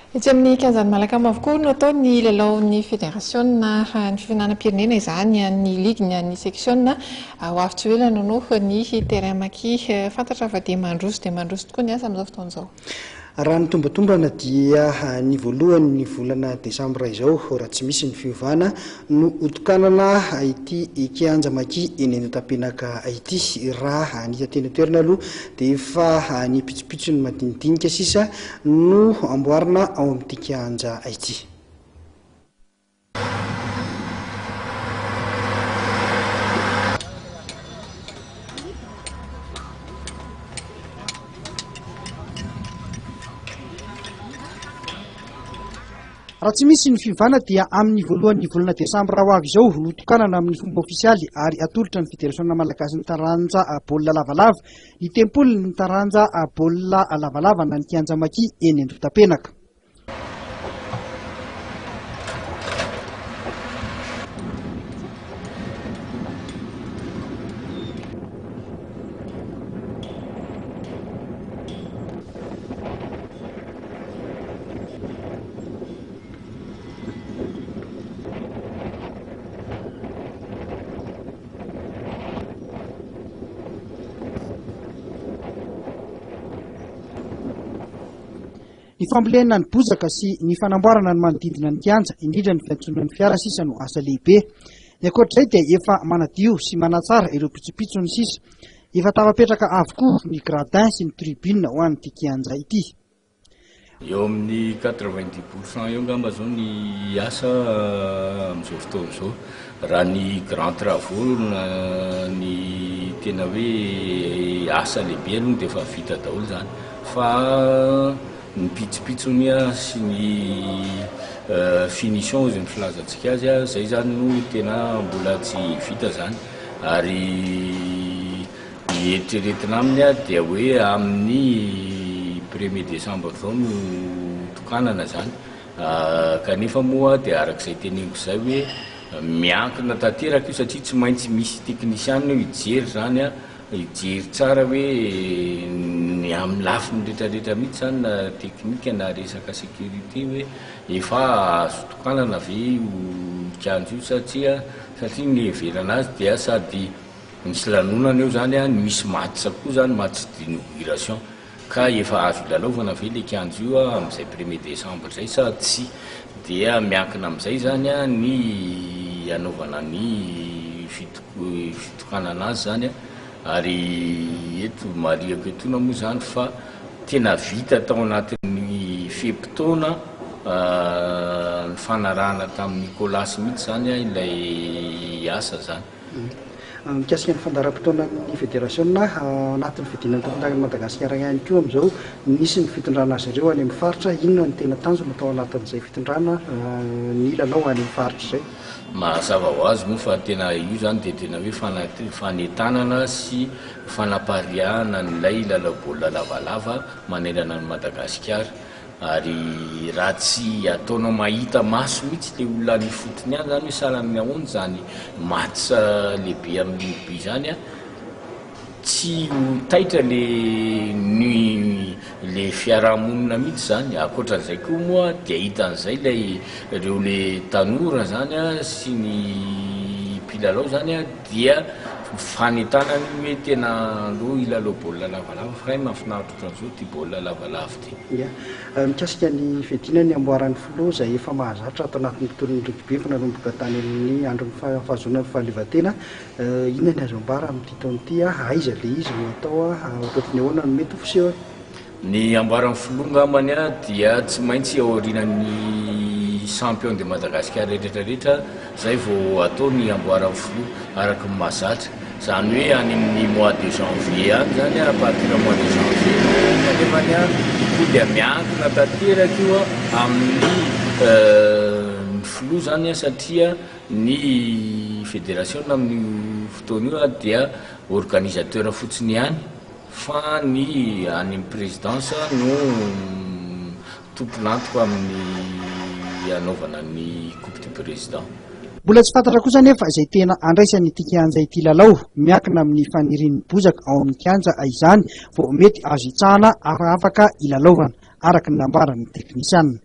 Etsy amin'ny kianjan'i Malakam avokoa no atao ny lalaon'ny federasiona ny fifaninanam-pirenena izany, ny ligy ny an'ny seksiona. Ho avy tsy ho ela no noho ny terrain maki. Fantatra fa dia mandroso dia mandroso tokoa ny asa amin'izao fotoana izao. Raha ny tombatombana dia ny voalohan'ny volana desambra izao, raha tsy misy ny fiovana, no hotokanana ity kianja Maki eny Andohatapenaka ity. Raha ny hita teny an-toerana aloha dia efa ny pitsopitsony madinidinika sisa no amboarina ao amin'ity kianja ity. Raha tsy misy ny fiovana dia amin'ny voalohan'ny volana desambra ho avy izao no tokanana amin'ny fomba ofisialy ary atolotra ny Federasiona malagasin'ny taranja baolina lavalava ny tempolin'ny taranja baolina lavalava na ny kianja Maki eny Andohatapenaka. Ny fambolena ny bozaka sy ny fanamboarana ny manodidina ny kianja, indrindra ny fiantsonan'ny fiara sisa no asa lehibe. Ny ankoatr'izay dia efa manadio sy manatsara ireo pitsopitsony sisa. Efa tafapetraka avokoa ny gradin sy ny tribune ho an'ity kianja ity. Eo amin'ny 90 pour cent eo angamba izao ny asa amin'izao fotoana izao. Raha ny grand travaux na ny tena hoe asa lehibe aloha dia efa vita daholo izany. Fa ny pitsopitsony sy ny finition hozy ny filazantsika azy, izay izany no tena mbola tsy vita izany. Ary ny eritreretina aminy dia hoe amin'ny premier décembre izao no tokanana izany. Kanefa moa dia araka izay teneniko izay hoe miankina tanteraka io satria tsy maintsy misy teknisianina eo hijery izany hijery tsara hoe ny amin'ny lafiny rehetrarehetra mihitsy izany na teknika na resaka sécurité hoe efa azo tokanana ve io kianja io sa tsia satria ny heverana azy dia sady misy lanonana eo izany no misy match koa izany match d'inauguration. Ka efa azo ilalaovana ve le kianja io amin'izay premier décembre izay sa tsia? Dia miankina amin'izay izany ny hanaovana ny fitokanana azy izany ary eto marihako etoana moa izany fa tena vita tao anatin'ny fe-potoana nifanarahana tamin'i Nicolas mihitsy izany ilay asa izany. Mikasika ny fandaharam-potoanan'ny federasiona ao anatin'ny fiadiana ny tompondakan'i Madagasikara ihany koa amin'izao, nisy ny fitondrana azy ireo any amin'ny faritra. Inona no tena tanjona tao anatin'izay fitondrana ny lalao any amin'ny faritra izay? Mazava ho azy moa fa tena io izany dia tena hoe fanentanana sy fanapariahana an'ilay lalao baolina lavalava manerana an'i Madagasikara. Ary raha tsy ataonao mahita maso mihitsy le olona any ifotony any zany hoe sahala amin'ny ahoana izany match lehibe amin'ny rugby izany an, tsy ho taitra le ny le fiarahamonina mihitsy zany, ankoatran'izay koa moa dia hitan'izay ilay ireo le tanora zany an sy ny mpilalao zany an dia fanentanana io hoe tena aleo hilalao baolina lavalava fa hay mahafinaritra ohatran'izao ity baolina lavalava ity. Ia. Mikasika ny fiadiana ny amboaran'ny filoha izay efa mahazatra ato anatin'ny tontolon'ny rugby efa nanomboka tany amin'ny andron'ny fahazoana ny fahaleovantena, inona ny azo ambara amin'ity taona ity? Aiza ilay izy no atao? Ohatran'ny ny ahoana no mety ho fisehony? Ny amboaran'ny filoha angambany dia tsy maintsy aorianan'ny champion de Madagascar rehetra rehetra Zay vao atao ny amboaran'ny filoha araka ny mahazatra. Zany hoe any amin'ny mois de janvier any zany à partir mois de janvier no kanefa ny io koa dia miankina tanteraka io amin'ny ny filoha zany satria ny federasiona amin'io fotoana io dia organisateur fotsiny ihany fa ny any amin'ny présidence no Tompon'antoka amin'ny hanaovana ny Coupe du Président. Mbola tsy fantatra kosa anefa izay tena handraisan'ity kianja ity lalao. Miankina amin'ny fanirian'ny bozaka ao amin'ny kianja izany vao mety azo hitsahana afaka hilalaovana, araka ny nambaran'ny teknisianina.